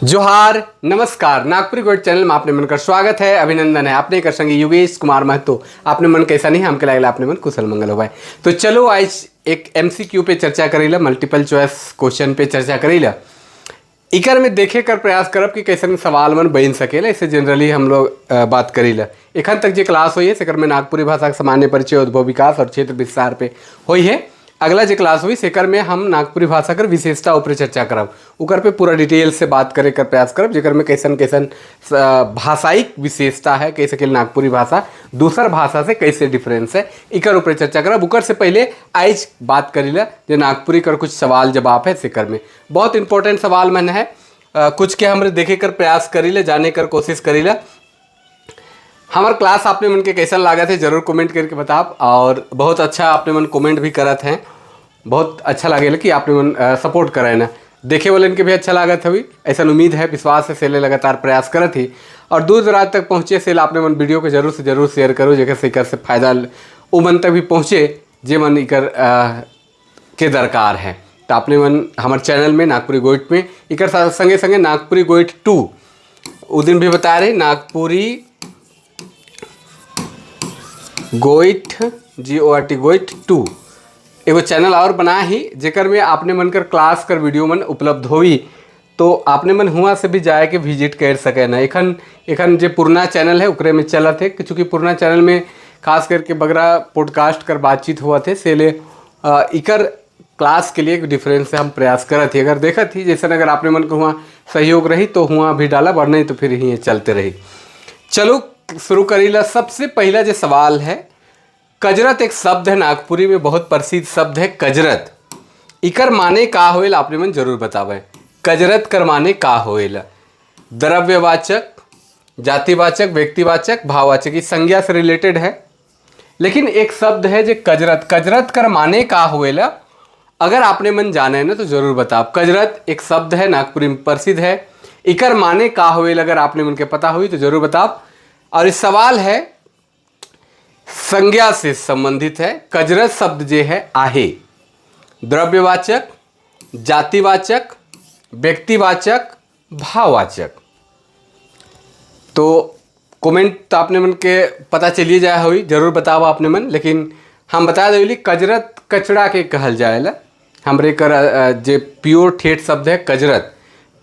जोहार, नमस्कार। नागपुरी गोइठ चैनल में आपने मन कर स्वागत है, अभिनंदन है। आपने कर संगे योगेश कुमार महतो। आपने मन कैसा नहीं, हमके लागेला आपने मन कुशल मंगल हुआ है। तो चलो आज एक एमसीक्यू पे चर्चा करेला, मल्टीपल चॉइस क्वेश्चन पे चर्चा करेला। इकर में देखे कर प्रयास करब कि कैसन सवाल मन बन सकेला। इसे जनरली हम लोग बात करीला। एखन तक जे क्लास हुई है सेकर में नागपुरी भाषा के सामान्य परिचय, उद्भव, विकास और क्षेत्र विस्तार पे हुई है। अगला जो क्लास हुई सेकर में हम नागपुरी भाषा कर विशेषता ऊपर चर्चा करब, उकर पे पूरा डिटेल से बात करे कर प्रयास करब, जेकर में कैसन कैसन भाषायिक विशेषता है, कैसे के नागपुरी भाषा दूसर भाषा से कैसे डिफरेंस है, इकर ऊपर चर्चा करब। उकर से पहले आज बात करीला जे नागपुरी कर कुछ सवाल जवाब है। सेकर में बहुत इंपॉर्टेंट सवाल मन है, कुछ के हमरे देखे कर प्रयास करीले, जाने कर कोशिश करीला। हमार क्लास आपने मन के कैसा लागत है जरूर कमेंट करके बताब। और बहुत अच्छा आपने मन कमेंट भी करत हैं, बहुत अच्छा लागेला कि आपने मन सपोर्ट करे ना। देखे वाले इनके भी अच्छा लागत हवी, ऐसा उम्मीद है, विश्वास है, सेले लगातार प्रयास करत ही और दूर दराज तक पहुँचे। सेल आपने मन वीडियो को जरूर से जरूर शेयर करो, जेकर से एकर से फ़ायदा उ मन तक भी पहुँचे जे मन इकर के दरकार है। तो आपने मन हमारे चैनल में नागपुरी गोइठ में इकर संगे संगे नागपुरी गोइठ 2 उ दिन भी बता रहे, नागपुरी गोइठ GORT गोइठ 2 एगो चैनल और बना ही, जेकर में आपने मन कर क्लास कर वीडियो मन उपलब्ध होई, तो आपने मन हुआ से भी जाए के विजिट कर सके ना। एखन एखन जे पुरना चैनल है उकरे में चलत है, चूँकि पुरना चैनल में खास करके बगरा पॉडकास्ट कर बातचीत हुआ थे, से इकर क्लास के लिए एक डिफरेंस से हम प्रयास करत ही। अगर देखत ही जैसे अगर आपने मन को हुआ सहयोग रही तो हुआ भी डाला, और नहीं तो फिर ही चलते रही। चलो शुरू करीला। सबसे पहला जो सवाल है, कजरत एक शब्द है नागपुरी में, बहुत प्रसिद्ध शब्द है कजरत। इकर माने का होएल आपने मन जरूर बतावे। कजरत कर माने का होएल? द्रव्यवाचक, जातिवाचक, व्यक्तिवाचक, भाववाचक, ये संज्ञा से रिलेटेड है। लेकिन एक शब्द है जो कजरत, कजरत कर माने का होएल अगर आपने मन जाने ना तो जरूर बताओ। कजरत एक शब्द है नागपुरी में प्रसिद्ध है, इकर माने का होएल अगर आपने मन के पता हुई तो जरूर बताओ। और इस सवाल है संज्ञा से संबंधित है। कजरत शब्द जे है आहे द्रव्यवाचक, जातिवाचक, व्यक्तिवाचक, भाववाचक। तो कमेंट तो आपने मन के पता चलिए जाए हुई, जरूर बताओ आपने मन। लेकिन हम बता देली कजरत कचरा के कहल जाएला। हमरे कर जे प्योर ठेठ शब्द है कजरत,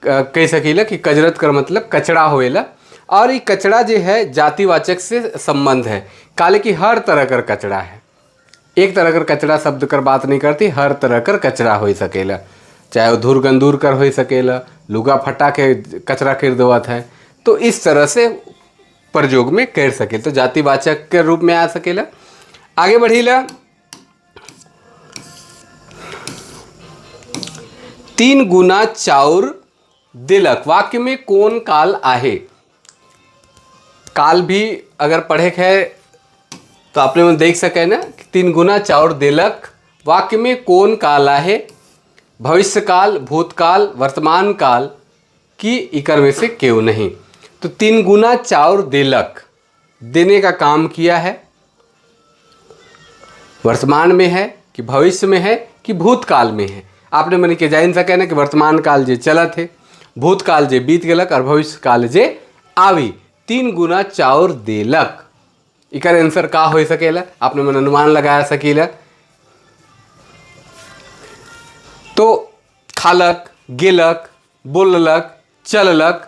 कह सकीला कि कजरत कर मतलब कचरा होएला। और ये कचरा जो है जातिवाचक से संबंध है, काले कि हर तरह कर कचरा है, एक तरह कर कचरा शब्द कर बात नहीं करती, हर तरह कर कचरा हो सकेला, चाहे वो धूर गंदूर कर हो सकेला, लुगा फटा के कचरा कर देवत है, तो इस तरह से प्रयोग में कर सके, तो जातिवाचक के रूप में आ सकेला। आगे बढ़ीला, 3 गुना चाउर दिलक वाक्य में कौन काल आहे? काल भी अगर पढ़े है तो आपने मन देख सके ना कि 3 गुना चाउर दिलक वाक्य में कौन काल आहे? भविष्य काल, भूतकाल, वर्तमान काल की इकर में से क्यों नहीं? तो 3 गुना चाउर दिलक देने का काम किया है, वर्तमान में है कि भविष्य में है कि भूतकाल में है? आपने मन के जान सके ना कि वर्तमान काल जे चलत है, भूतकाल जे बीत गलक और भविष्य काल जे आवी। 3 गुना चाउर देलक इकर आंसर का हो सकेला? आपने मन अनुमान लगाया सकीला। तो खालक, गेलक, बोललक, चललक,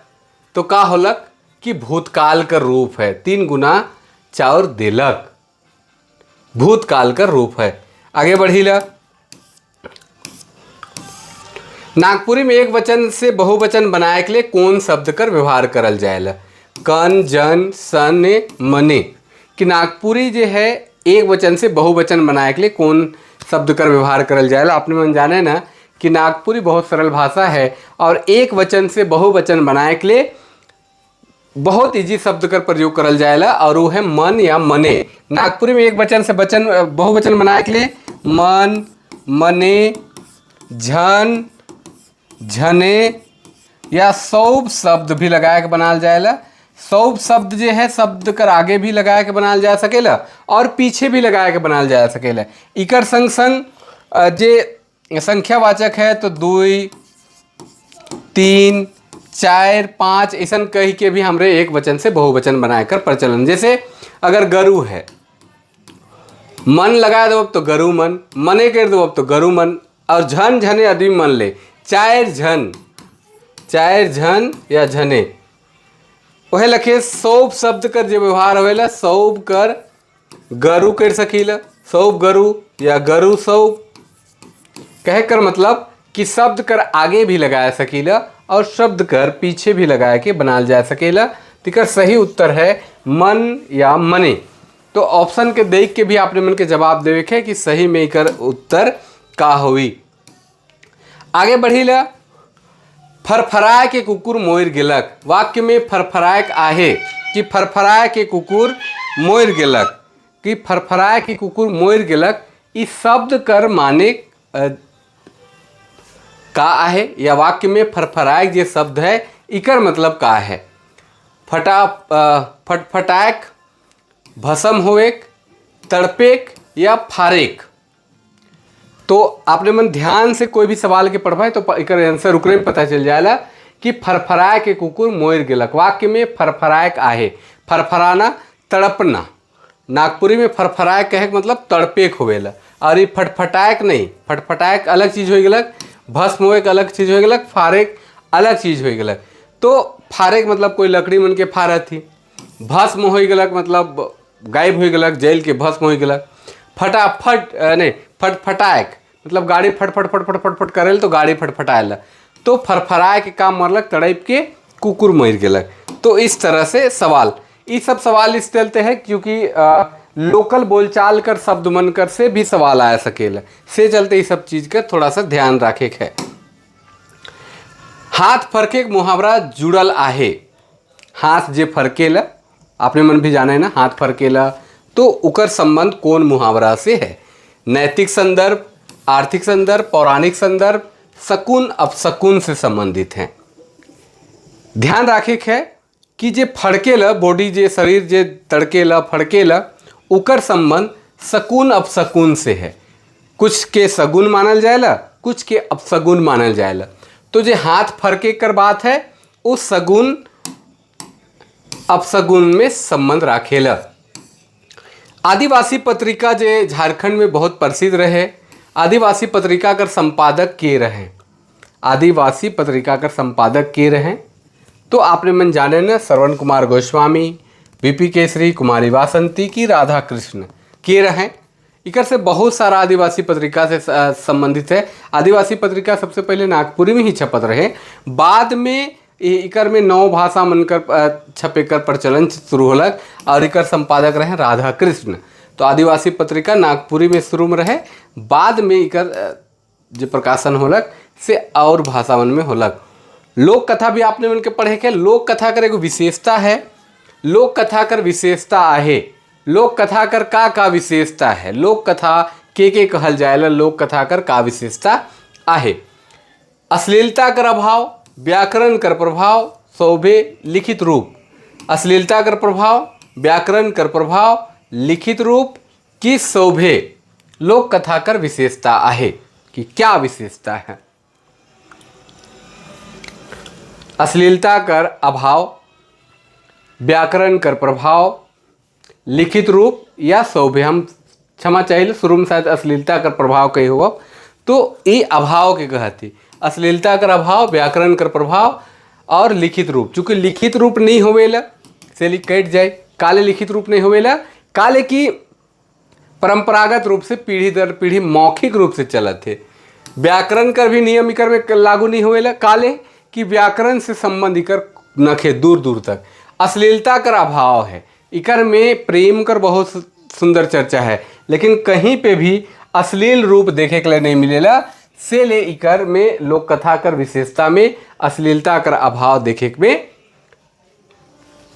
तो का होलक कि भूतकाल का रूप है। 3 गुना चाउर देलक भूतकाल का रूप है। आगे बढ़ीला, नागपुरी में एक वचन से बहुवचन बनाए के लिए कौन शब्द कर व्यवहार करल जाएला? कन, जन, सन, मने। कि नागपुरी जो है एक वचन से बहुवचन बनाए के लिए कौन शब्द कर व्यवहार करल जाएला? आपने मन जाने ना कि नागपुरी बहुत सरल भाषा है और एक वचन से बहुवचन बनाए के लिए बहुत इजी शब्द कर प्रयोग करल जाएला और वो है मन या मने। नागपुरी में एक वचन से वचन बहुवचन बनाए के लिए मन, मने, झन, झने या सौब शब्द भी लगाए के बनाल जाएला। सौब शब्द जो है शब्द कर आगे भी लगाए के बनाल जा सकेला और पीछे भी लगाए के बनाल जा सकेला। इकर संग संग जे संख्यावाचक है तो 2, 3, चार पाँच ऐसा कह के भी हमरे एक वचन से बहुवचन बनाए कर प्रचलन। जैसे अगर गरु है, मन लगा दो अब तो गरु मन, मने कर दो अब तो गरु मन, और झन झने आदमी मन ले, चार झन, चार झन या झने। वह लखे सौभ शब्द कर जो व्यवहार होवेला, सौभ कर गरु कर सकीला, सौभ गरु या गरु सौभ कह कर, मतलब कि शब्द कर आगे भी लगाया सकीला और शब्द कर पीछे भी लगाया के बनाल जा सकेला। तिकर सही उत्तर है मन या मने। तो ऑप्शन के देख के भी आपने मन के जवाब देवे के कि सही में एकर उत्तर का होई। आगे बढ़ीला, फरफराए के कुकुर मोर गेलक। वाक्य में फरफराए आहे कि फरफराए के कुकुर मोर गेलक, कि फरफराए के कुकुर मोर गेलक, इस शब्द कर माने का आहे या वाक्य में फरफराए जे शब्द है इकर मतलब का है। फटा फटफटाएक, भस्म होएक, तड़पेक या फारेक। तो आपने मन ध्यान से कोई भी सवाल के पढ़वाए तो एकर आंसर उकरे में पता चल जाएला कि फरफराए के कुकुर मोर गेलक। वाक्य में फरफराए आहे, फरफराना तड़पना, नागपुरी में फरफराए कहे के मतलब तड़पेक होवेला। और ये फटफटाएक नहीं, फटफटाएक अलग चीज़ हो गेलक, भस्म होएक अलग चीज़ हो गेलक, फारेक अलग चीज़ हो गेलक। तो फारेक मतलब कोई लकड़ी मन के फारत थी, भस्म हो गेलक मतलब गायब हो गेलक, जल के भस्म हो गेलक। फटाफट नहीं, फटफटाएक मतलब गाड़ी फटफट फटफट फटफट करेल तो गाड़ी फटफटाएला। तो फरफराए के काम मरलक, तड़प के कुकुर मर गेलक। तो इस तरह से सवाल, ये सब सवाल इस चलते हैं क्योंकि लोकल बोलचाल कर शब्द मन कर से भी सवाल आया सकेला, से चलते ये सब चीज़ का थोड़ा सा ध्यान रखे है। हाथ फरके के मुहावरा जुड़ल आहे। हाथ जे फरकेला, आपने मन भी जाने है ना, हाथ फरकेला तो उकर संबंध कौन मुहावरा से है। नैतिक संदर्भ, आर्थिक संदर्भ, पौराणिक संदर्भ, शकुन अपशकुन से संबंधित हैं। ध्यान रखे है कि जे फड़केला बॉडी, जे शरीर जे तड़केला फड़केला, उकर संबंध शकुन अपशकुन से है। कुछ के सगुन मानल जाएला, कुछ के अपशगुन मानल जाएला। तो जे हाथ फरके कर बात है वो सगुन अपशगुन में संबंध राखेला। आदिवासी पत्रिका जे झारखंड में बहुत प्रसिद्ध रहे, आदिवासी पत्रिका कर संपादक के रहे, आदिवासी पत्रिका कर संपादक के रहे तो आपने मन जाने न श्रवण कुमार गोस्वामी, बीपी केसरी, कुमारी वासंती की राधा कृष्ण के रहे। इकर से बहुत सारा आदिवासी पत्रिका से संबंधित है। आदिवासी पत्रिका सबसे पहले नागपुरी में ही छपत रहे, बाद में इकर में नौ भाषा मनकर छपे कर प्रचलन शुरू होलक और इकर संपादक रहे राधा कृष्ण। तो आदिवासी पत्रिका नागपुरी में शुरू में रहे, बाद में इकर जो प्रकाशन होलक से और भाषा मन में होलक। लोक कथा भी आपने मन के पढ़े के, लोक कथा कर एगो विशेषता है, लोक कथा कर विशेषता आहे, लोक कथा कर का विशेषता है, लोक कथा के कहल जाएला, लोक कथा कर का विशेषता आहे। अश्लीलता कर अभाव, व्याकरण कर प्रभाव, शोभे लिखित रूप। अश्लीलता कर प्रभाव, व्याकरण कर प्रभाव, लिखित रूप की शोभे लोक कथा कर विशेषता आहे कि क्या विशेषता है। अश्लीलता कर अभाव, व्याकरण कर प्रभाव, लिखित रूप या शोभे। हम क्षमा चाहिए, शुरू में शायद अश्लीलता कर प्रभाव कही होगा, तो ये अभाव के कहती, अश्लीलता कर अभाव, व्याकरण कर प्रभाव और लिखित रूप। चूँकि लिखित रूप नहीं होवेला से कट जाए, काले लिखित रूप नहीं होवेला, काले की परंपरागत रूप से पीढ़ी दर पीढ़ी मौखिक रूप से चलत थे। व्याकरण कर भी नियम इकर में लागू नहीं होवेला, काले कि व्याकरण से संबंध इकर नखे दूर दूर तक। अश्लीलता कर अभाव है, इकर में प्रेम कर बहुत सुंदर चर्चा है, लेकिन कहीं पे भी अश्लील रूप देखे के लिए नहीं मिलेला, से ले इकर में लोक कथा कर विशेषता में अश्लीलता कर अभाव देखे में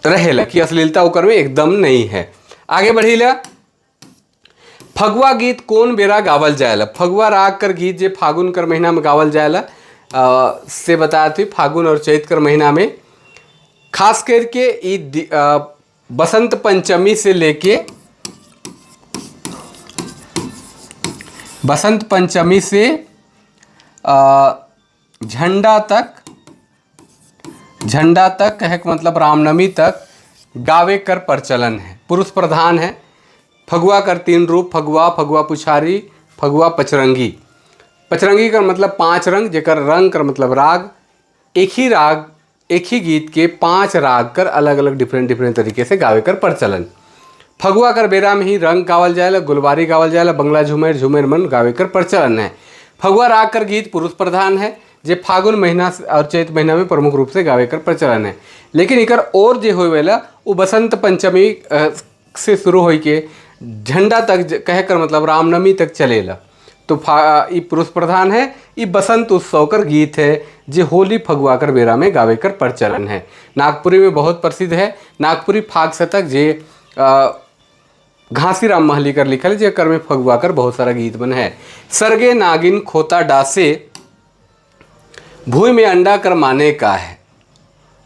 रहेला कि अश्लीलता उकर में एकदम नहीं है। आगे बढ़ीला, फगुआ गीत कौन बेरा गावल जाएला। फगुआ राग कर गीत जे फागुन कर महीना में गावल जाएला, से बताया थी फागुन और चैत कर महीना में, खास करके ई बसंत पंचमी से लेके बसंत पंचमी से झंडा तक झंडा तक कहे के मतलब रामनवमी तक गावे कर प्रचलन है। पुरुष प्रधान है। फगुआ कर 3 रूप, फगुआ, फगुआ पुछारी, फगुआ पचरंगी। पचरंगी कर मतलब 5 रंग, जेकर रंग कर मतलब राग। एक ही राग, एक ही गीत के 5 राग कर अलग अलग डिफरेंट डिफरेंट तरीके से गावे कर प्रचलन। फगुआ कर बेरा में ही रंग गावल जाएला, गुलबारी गावल जाएला, बंगला झूमेर, झूमेर मन गावे कर प्रचलन है। फगुआ राग कर गीत पुरुष प्रधान है, जे फागुन महीना और चैत महीना में प्रमुख रूप से गावे कर प्रचलन है। लेकिन एकर और जे होवेला वो बसंत पंचमी से शुरू होई के झंडा तक, कहे कर मतलब रामनवमी तक चलेला। तो ई पुरुष प्रधान है। ई बसंत उत्सव कर गीत है, जे होली फगुआ कर बेरा में गावे कर प्रचलन है। नागपुरी में बहुत प्रसिद्ध है। नागपुरी फाग शतक जे घासीराम महली कर लिखल, जे कर में फगुआ कर बहुत सारा गीत बन है। सरगे नागिन खोता डासे भूमि में अंडा कर माने का है।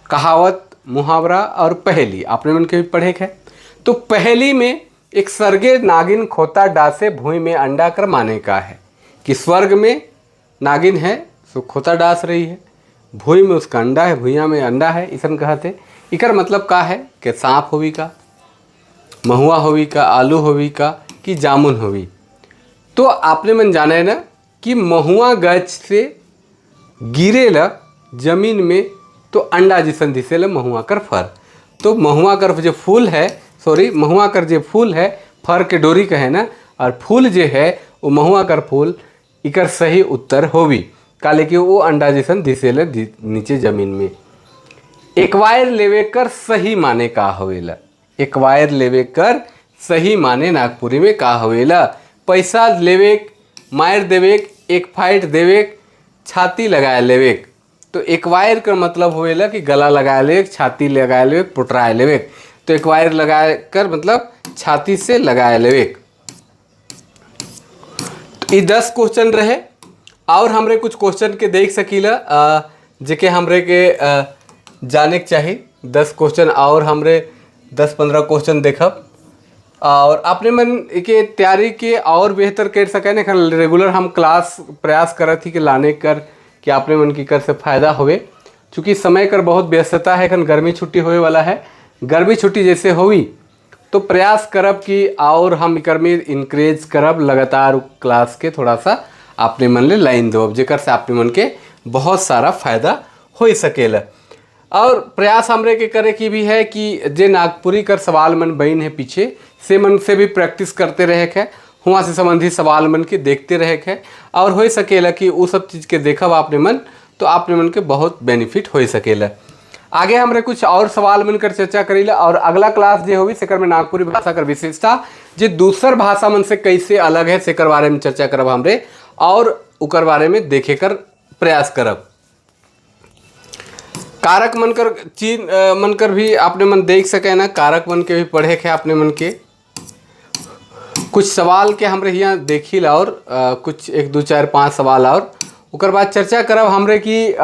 कहावत, मुहावरा और पहेली आपने मन के भी पढ़े है। तो पहेली में एक सरगे नागिन खोता डासे भूमि में अंडा कर माने का है कि स्वर्ग में नागिन है सो खोता डास रही है, भूमि में उसका अंडा है, भूया में अंडा है, इसन कहते। इकर मतलब का है कि सांप होवी का, महुआ होवी का, आलू होवी का कि जामुन होवी। तो आपने मन जाने ना कि महुआ गच से गिरेला जमीन में तो अंडा जैसन दिसेला महुआ कर फर। तो महुआ कर जो फूल है, सॉरी महुआ कर जो फूल है, फर के डोरी कहे ना, और फूल जो है वो महुआ कर फूल इकर सही उत्तर होवी, काले कि वो अंडा जैसन दिसेला नीचे जमीन में। एक्वायर लेवे कर सही माने का होवेला। एक्वायर लेवे कर सही माने नागपुरी में का होवेला। पैसा लेवे, मार देवे, एक फाइट देवे, छाती लगाए लेवे। तो एक्वायर का मतलब होवेला कि गला लगाए लेवे, छाती लगाए लेवे, पुटराए लेवे। तो एक्वायर लगाए कर मतलब छाती से लगाए लेवे। तो ये 10 क्वेश्चन रहे। और हमरे कुछ क्वेश्चन के देख सकीला जेके हमरे के जाने के चाही। 10 क्वेश्चन और हमरे 10-15 क्वेश्चन देखब और अपने मन के तैयारी के और बेहतर कर सके ना। रेगुलर हम क्लास प्रयास करत ही कि लाने कर कि अपने मन की कर से फ़ायदा होवे। चूँकि समय कर बहुत व्यस्तता है, एखन गर्मी छुट्टी होए वाला है। गर्मी छुट्टी जैसे होई तो प्रयास करब कि और हम एकर में इनक्रेज करब लगातार क्लास के थोड़ा सा अपने मन ले लाइन दो, जेकर से अपने मन के बहुत सारा फ़ायदा हो सकेला। और प्रयास हमरे के करे की भी है कि जे नागपुरी कर सवाल मन बन है पीछे से मन से भी प्रैक्टिस करते रहे के, हुआ से संबंधित सवाल मन के देखते रहे के, और हो सकेला कि वो सब चीज़ के देखब आपने मन तो आपने मन के बहुत बेनिफिट हो सकेला। आगे हमरे कुछ और सवाल मन कर चर्चा करीला और अगला क्लास जो होगी सेकर में नागपुरी भाषा कर विशेषता जे दूसर भाषा मन से कैसे अलग है सेकर बारे में चर्चा करब हमरे और उकर बारे में देखे कर प्रयास करब। कारक मन कर चीन मन कर भी आपने मन देख सके ना, कारक मन के भी पढ़े के आपने मन के कुछ सवाल के हमरे यहाँ देखी ला और कुछ 1 2 4 5 सवाल और उकर बाद चर्चा करब हमरे कि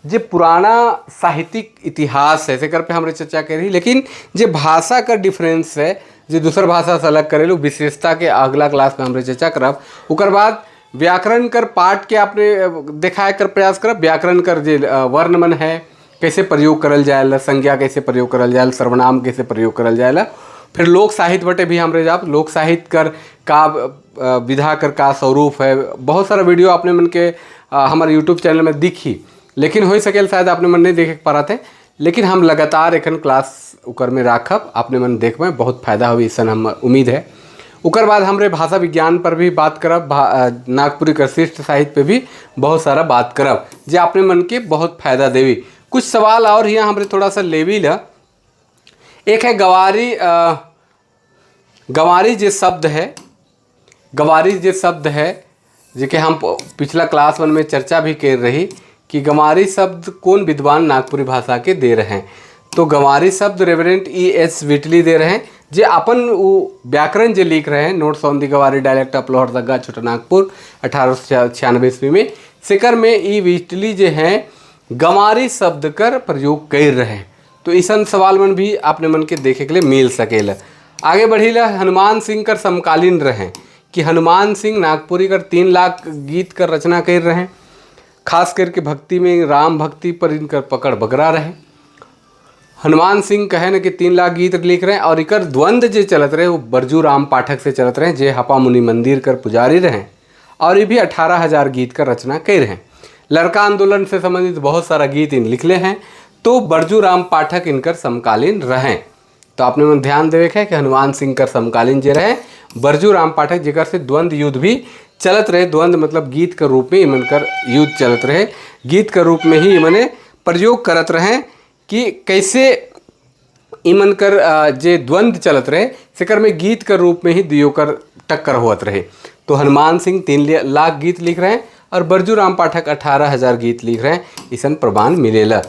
जे पुराना साहित्यिक इतिहास है सेकर पे हमरे चर्चा करी, लेकिन जे भाषा का डिफरेंस है जे दूसर भाषा से अलग करेलू विशेषता के अगला क्लास में हमरे चर्चा करब। उकर बाद व्याकरण कर पाठ के आपने दिखाए कर प्रयास करब। व्याकरण कर जे वर्ण मन है कैसे प्रयोग करल जाएला, संज्ञा कैसे प्रयोग करल जाएला, सर्वनाम कैसे प्रयोग करल जाएला। फिर लोक साहित्य बटे भी हमरे जाब, लोक साहित्य कर का विधा कर का स्वरूप है, बहुत सारा वीडियो आपने मन के हमारे यूट्यूब चैनल में दिखी, लेकिन हो सके शायद आपने मन नहीं देखे पा थे, लेकिन हम लगातार एखन क्लास उकर में राखब, आपने मन देख में बहुत फायदा हुई ऐसा हम उम्मीद है। उकर बाद हमरे भाषा विज्ञान पर भी बात करब, नागपुरी कर शिष्ट साहित्य पे भी बहुत सारा बात करब जे आपने मन के बहुत फायदा देवी। कुछ सवाल और यहाँ हमरे थोड़ा सा लेवी ला। एक है गवारी, गंवारी जे शब्द है, गंवारी जे शब्द है जेके हम पिछला क्लास वन में चर्चा भी कर रही कि गंवारी शब्द कौन विद्वान नागपुरी भाषा के दे रहे हैं। तो गंवारी शब्द रेवरेंट E.S. Whitley दे रहे हैं, जे अपन वो व्याकरण जे लिख रहे हैं notes on the Gawari dialect of Lohardaga Chota Nagpur 1896 ईस्वी में, सेकर में ई विटली जे हैं गंवारी शब्द कर प्रयोग कर रहे हैं। तो ऐसा सवाल मन भी आपने मन के देखे के लिए मिल सकेला। आगे बढ़ीला, हनुमान सिंह कर समकालीन रहे कि हनुमान सिंह नागपुरी कर 3 लाख गीत कर रचना कर रहे हैं। खास करके भक्ति में राम भक्ति पर इनकर पकड़ बगरा रहे। हनुमान सिंह कहे न कि 3 लाख गीत लिख रहे हैं और इकर द्वंद्व जे चलत रहे वो बरजू राम पाठक से चलत रहे, जे हपा मुनि मंदिर कर पुजारी रहे और ये भी 18,000 गीत का रचना कर रहे हैं। लड़का आंदोलन से संबंधित बहुत सारा गीत इन लिखले हैं। तो बरजू राम पाठक इनकर समकालीन रहें। तो आपने मन ध्यान देवे है कि हनुमान सिंह कर समकालीन जे रहे बरजू राम पाठक, जेकर से द्वंद्व युद्ध भी चलत रहे। द्वंद्व मतलब गीत के रूप में इमन कर युद्ध चलत रहे, गीत के रूप में ही इमने प्रयोग करत रहे कि कैसे इमन कर जे द्वंद्व चलत रहे सेकर में गीत के रूप में ही दियो कर टक्कर होत रहे। तो हनुमान सिंह 3 लाख गीत लिख रहे हैं और बरजू राम पाठक 18,000 गीत लिख रहे हैं, इसन प्रमाण मिलेला।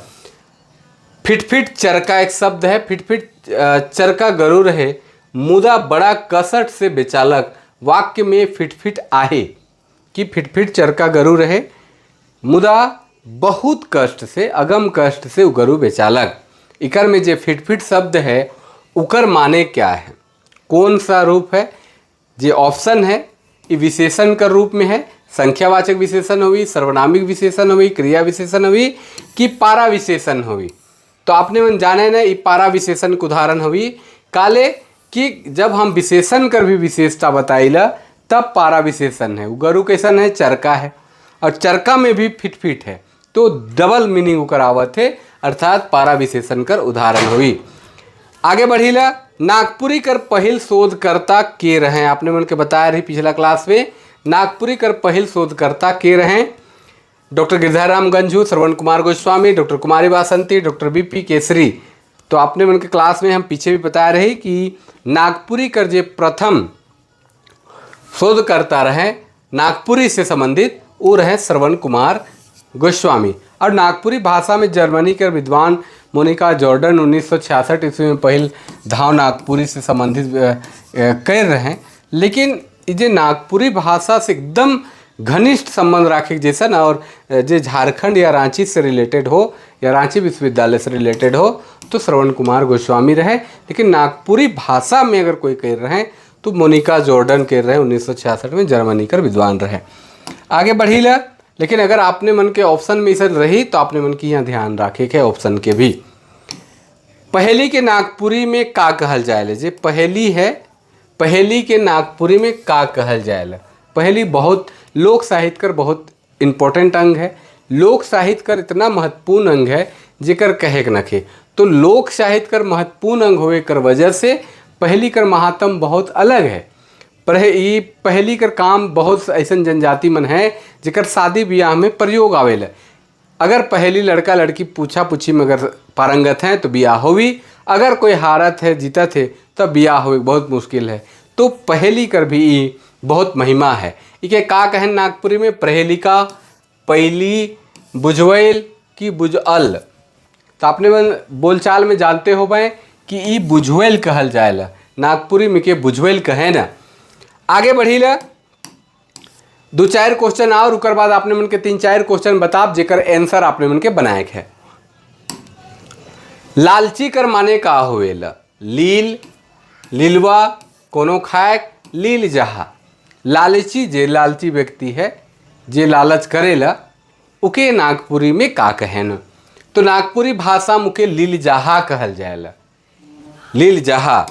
फिटफिट चरका एक शब्द है। फिटफिट चरका गरु रहे मुदा बड़ा कसट से बेचालक। वाक्य में फिटफिट आहे कि फिटफिट चरका गरु रहे मुदा बहुत कष्ट से, अगम कष्ट से उ गरु बेचालक। इकर में जे फिटफिट शब्द है उकर माने क्या है, कौन सा रूप है? जे ऑप्शन है ये विशेषण का रूप में है, संख्यावाचक विशेषण हुई, सर्वनामिक विशेषण हुई, क्रिया विशेषण हुई कि पारा विशेषण हुई। तो आपने मन जाने ना ये पारा विशेषण के उदाहरण हुई काले कि जब हम विशेषण कर भी विशेषता बताइला तब पारा विशेषण है। गरु कैसन है? चरका है और चरका में भी फिटफिट है, तो डबल मीनिंग उकर आवत है, अर्थात पारा विशेषण कर उदाहरण हुई। आगे बढ़ीला, नागपुरी कर पहिल शोधकर्ता के रहे। आपने मन के बताया रही पिछला क्लास में, नागपुरी कर पहिल शोधकर्ता के रहे? Doctor Girdharram Ganjhu, Shravan Kumar Goswami, doctor Kumari Basanti, doctor BP Kesari. तो आपने मन के क्लास में हम पीछे भी बताया रहे कि नागपुरी कर जे प्रथम शोधकर्ता रहे नागपुरी से संबंधित वो रहे श्रवण कुमार गोस्वामी। और नागपुरी भाषा में जर्मनी के विद्वान मोनिका जॉर्डन 1966 ईस्वी में पहिल धाव नागपुरी से संबंधित कर रहे हैं। लेकिन ये नागपुरी भाषा से एकदम घनिष्ठ संबंध रखे जैसा ना, और जे झारखंड या रांची से रिलेटेड हो या रांची विश्वविद्यालय से रिलेटेड हो तो श्रवण कुमार गोस्वामी रहे। लेकिन नागपुरी भाषा में अगर कोई कह रहे हैं तो मोनिका जॉर्डन कह रहे हैं, 1966 में जर्मनी कर विद्वान रहे। आगे बढ़ी ला, लेकिन अगर आपने मन के ऑप्शन में इसे रही तो आपने मन की यहाँ ध्यान रखे के ऑप्शन के भी। पहेली के नागपुरी में का कहल जाए? जे पहेली है, पहेली के नागपुरी में का कहल जाए? पहेली बहुत लोक साहित्य कर बहुत इम्पोर्टेंट अंग है। लोक साहित्य कर इतना महत्वपूर्ण अंग है जेकर कहे के नखे। तो लोक साहित्य कर महत्वपूर्ण अंग होवे कर वजह से पहेली कर महात्म बहुत अलग है। पर ये पहेली कर काम बहुत ऐसा जनजाति मन है जेकर शादी ब्याह में प्रयोग आवेला। अगर पहेली लड़का लड़की पूछा पूछी में अगर पारंगत हैं तो ब्याह होवी, अगर कोई हारत है जीतत है तब ब्याह होवे बहुत मुश्किल है। तो पहेली कर भी ई बहुत महिमा है। इके का कहें नागपुरी में? प्रहेलिका, पैली, बुझवैल की बुझअल। तो आपने मन बोलचाल में जानते हो भाई कि ई बुझवेल कहल जाएला, नागपुरी में के बुझवेल कहे ना। आगे बढ़ीला, 2-4 क्वेश्चन और उकर बाद आपने मन के 3-4 क्वेश्चन बताब जेकर आंसर आपने मन के बनाए है। लालची कर माने का होवेला? लील, लीलवा, कोनो खाए, लील जहा। लालची जे लालची व्यक्ति है जे लालच करेला उके नागपुरी में का कहेन? तो नागपुरी भाषा मुके लील जहा कहल जाएला। लील जहा,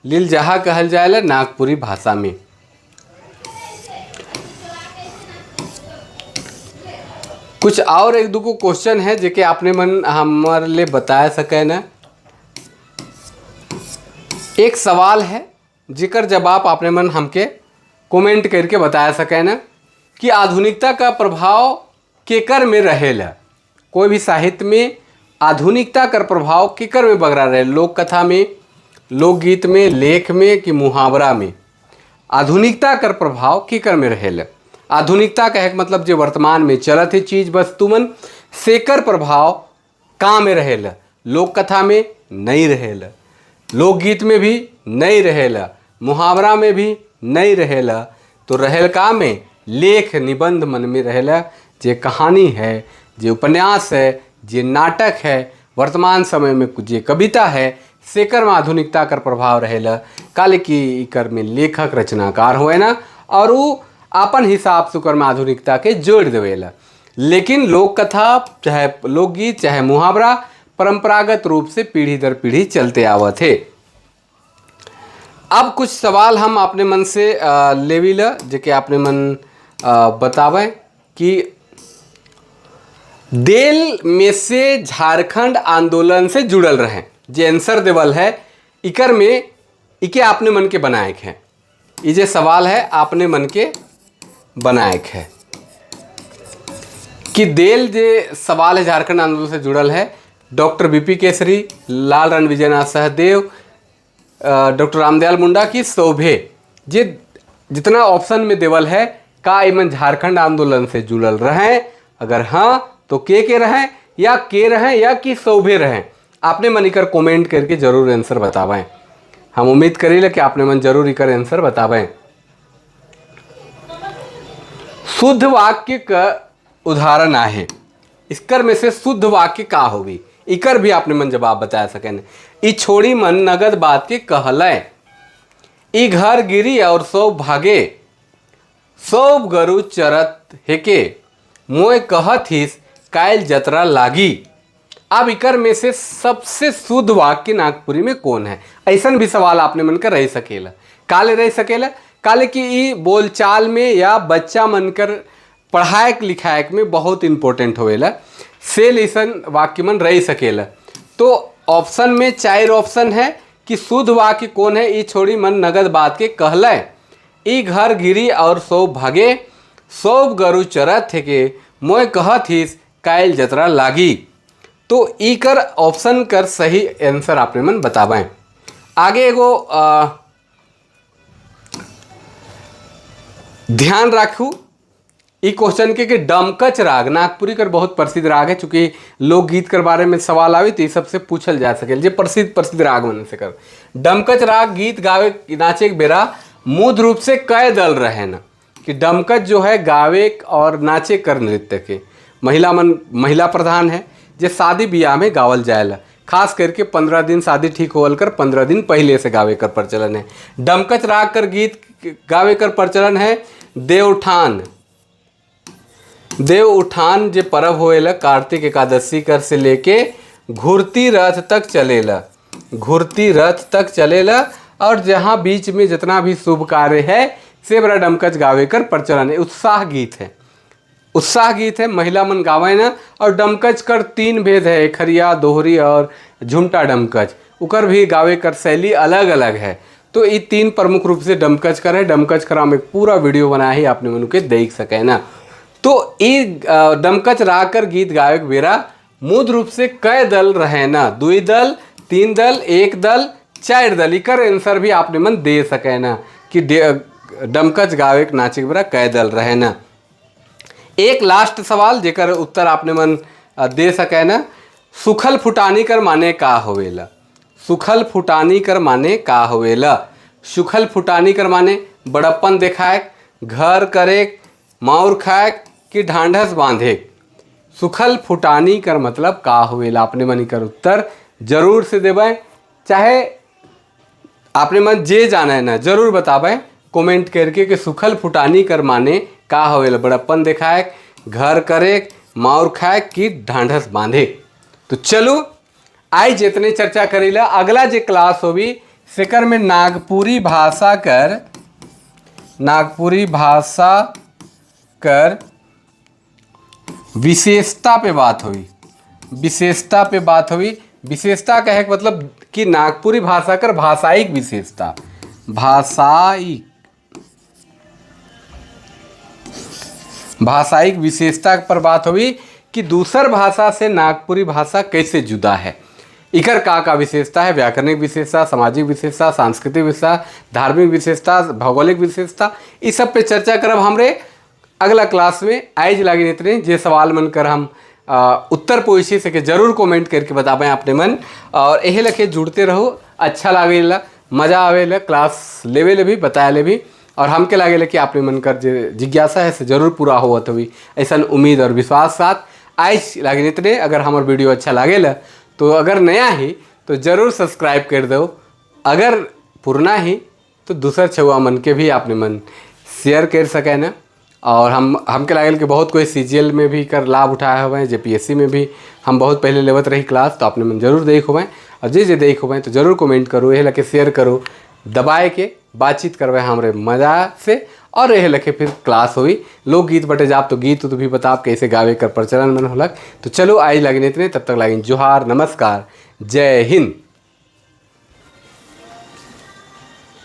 लील जहा कहल जाएला नागपुरी भाषा में। कुछ और 1-2 को क्वेश्चन है जेके आपने मन हमारे लिए बताया सके ना। एक सवाल है जेकर जवाब आपने मन हमके कमेंट करके बताया सके ना कि आधुनिकता का प्रभाव केकर में रहेला। कोई भी साहित्य में आधुनिकता कर प्रभाव केकर में बगरा रहे? लोक कथा में, लोकगीत में, लेख में कि मुहावरा में? आधुनिकता कर प्रभाव केकर में रहेला? आधुनिकता कहे के मतलब जो वर्तमान में चलत है चीज वस्तु मन सेकर प्रभाव कहाँ में रहेला? लोक कथा में नहीं रहेला, लोकगीत में भी नहीं रहेला, मुहावरा में भी नहीं रहेला, तो रहेल का में? लेख निबंध मन में रहेला। जे कहानी है, जे उपन्यास है, जे नाटक है, वर्तमान समय में जे कविता है, सेकर में आधुनिकता कर प्रभाव रहेला। काले कि इकर में लेखक रचनाकार होए ना और वो अपन हिसाब से ओकर में आधुनिकता के जोड़ देवेला। लेकिन लोक कथा चाहे लोकगीत चाहे मुहावरा परंपरागत रूप से पीढ़ी दर पीढ़ी चलते आवत है। अब कुछ सवाल हम अपने मन से लेवी ल जेके अपने मन बतावें कि देल में से झारखंड आंदोलन से जुड़ल रहे जे आंसर देवल है इकर में इके आपने मन के बनाए है। ये जे सवाल है आपने मन के बनाए है कि देल जे सवाल है झारखंड आंदोलन से जुड़ल है डॉक्टर बीपी केसरी, लाल रण विजयनाथ सहदेव, डॉक्टर रामदयाल मुंडा की शोभे जे जितना ऑप्शन में देवल है का इमन झारखंड आंदोलन से जुड़ल रहे? अगर हाँ तो के रहें या के रहें या कि शोभे रहें? आपने मन इकर कमेंट करके जरूर आंसर बतावें। हम उम्मीद करीला कि आपने मन जरूर इकर आंसर बतावें। शुद्ध वाक्य का उदाहरण आहे, इसकर में से शुद्ध वाक्य का होगी इकर भी आपने मन जवाब बता सकें। ई छोड़ी मन नगद बात के कहले, ई घर गिरी और सो भागे, सोब गरु चरत हेके, मोय कहत हिस कायल जतरा लागी। अब इकर में से सबसे शुद्ध वाक्य नागपुरी में कौन है? ऐसा भी सवाल आपने मन कर रह सकेला। काले रह सकेला? काले कि ई बोलचाल में या बच्चा मन कर पढ़ाए लिखाए में बहुत इम्पोर्टेंट होवेला, सेल ऐसा वाक्य मन रह सकेला। तो ऑप्शन में चार ऑप्शन है कि शुद्ध वाक्य कौन है। ई छोड़ी मन नगद बात के कहले, ई घर गिरी और सो भागे, सोब गरु चरत थे के, मोय कहत हिस कायल जतरा लागी। तो ई कर ऑप्शन कर सही आंसर आपने मन बतावें। आगे एगो ध्यान राखू ई क्वेश्चन के कि डमकच राग नागपुरी कर बहुत प्रसिद्ध राग है। चूँकि लोकगीत कर बारे में सवाल आवे तो ये सबसे पूछल जा सके जे प्रसिद्ध प्रसिद्ध राग मन से कर। डमकच राग गीत गावे नाचे के बेरा मूल रूप से कई दल रहे न कि डमकच जो है गावे और नाचे कर नृत्य के महिला मन महिला प्रधान है जे शादी ब्याह में गावल जाएला। खास करके 15 दिन शादी ठीक होवल कर 15 दिन पहले से गावे कर प्रचलन है। डमकच राग कर गीत गावे कर प्रचलन है। देवउठान, देव उठान जे पर्व होएला कार्तिक एकादशी कर से लेके घुरती रथ तक चलेला, घुरती रथ तक चलेला। और जहाँ बीच में जितना भी शुभ कार्य है से बड़ा डमकच गावे कर प्रचलन है। उत्साह गीत है, उत्साह गीत है, महिला मन गावे ना। और डमकच कर 3 भेद है, खरिया, दोहरी और झुमटा डमकच। उकर भी गावे कर शैली अलग अलग है। तो ये 3 प्रमुख रूप से डमकच कर है। डमकच कर हम एक पूरा वीडियो बनाया ही आपने मन के देख सके ना। तो ये डमकच राग कर गीत गावे बेरा मूल रूप से कई दल रहे ना, 2 दल, 3 दल, 1 दल, 4 दल। इकर आंसर भी आपने मन दे सके ना कि डमकच गावे नाचे बेरा कई दल रहे ना। एक लास्ट सवाल जेकर उत्तर आपने मन दे सके ना, सुखल फुटानी कर माने का होवेला? सुखल फुटानी कर माने का होवेला? सुखल फुटानी कर माने बड़प्पन देखाए, घर करे, माउर खाए कि ढांढस बांधे। सुखल फुटानी कर मतलब का होवेला? आपने मन कर उत्तर जरूर से देवें, चाहे आपने मन जे जाना है ना जरूर बतावें कमेंट करके कि सुखल फुटानी कर माने का होवेला? बड़प्पन देखाए, घर करे, माउर खाए कि ढांढस बांधे। तो चलो आई जितने चर्चा करीला, अगला जे क्लास होगी सेकर में नागपुरी भाषा कर, नागपुरी भाषा कर विशेषता पे बात हुई, विशेषता पे बात हुई। विशेषता कहे के मतलब कि नागपुरी भाषा कर भाषायिक विशेषता, भाषायिक, भाषायिक विशेषता पर बात हुई कि दूसर भाषा से नागपुरी भाषा कैसे जुदा है, इकर का विशेषता है, व्याकरणिक विशेषता, सामाजिक विशेषता, सांस्कृतिक विशेषता, धार्मिक विशेषता, भौगोलिक विशेषता, इस सब पे चर्चा करब हमरे अगला क्लास में। आइज लागी इतने जे सवाल मन कर हम उत्तर पूछी सके जरूर कमेंट करके बतावें अपने मन। और यही लखे जुड़ते रहो, अच्छा लागेला, मज़ा आवेला क्लास लेवे ले भी, बताए ले भी, और हमके लागेला कि आपने मन कर जे जिज्ञासा है से जरूर पूरा होवत हुई, ऐसा उम्मीद और विश्वास साथ आइज लागे इतने। अगर हमार वीडियो अच्छा लागेला तो अगर नया ही तो ज़रूर सब्सक्राइब कर दो, अगर पुराना ही तो दूसर छुआ मन के भी आपने मन शेयर कर सके ना। और हम हमके लागल कि बहुत कोई सीजीएल में भी कर लाभ उठाए हुए, जेपीएससी में भी हम बहुत पहले लेवत रही क्लास, तो आपने मन जरूर देख हुए। और जे जे देख हुए तो जरूर कमेंट करो, यह लके शेयर करो, दबाए के बातचीत करवे हमरे मज़ा से। और यह लखे फिर क्लास हुई लोकगीत बटे जाप तो गीत तो भी बताब कैसे गावे कर प्रचलन मन होलक। तो चलो आई लगिन इतने, तब तक लागिन जोहार, नमस्कार, जय हिंद।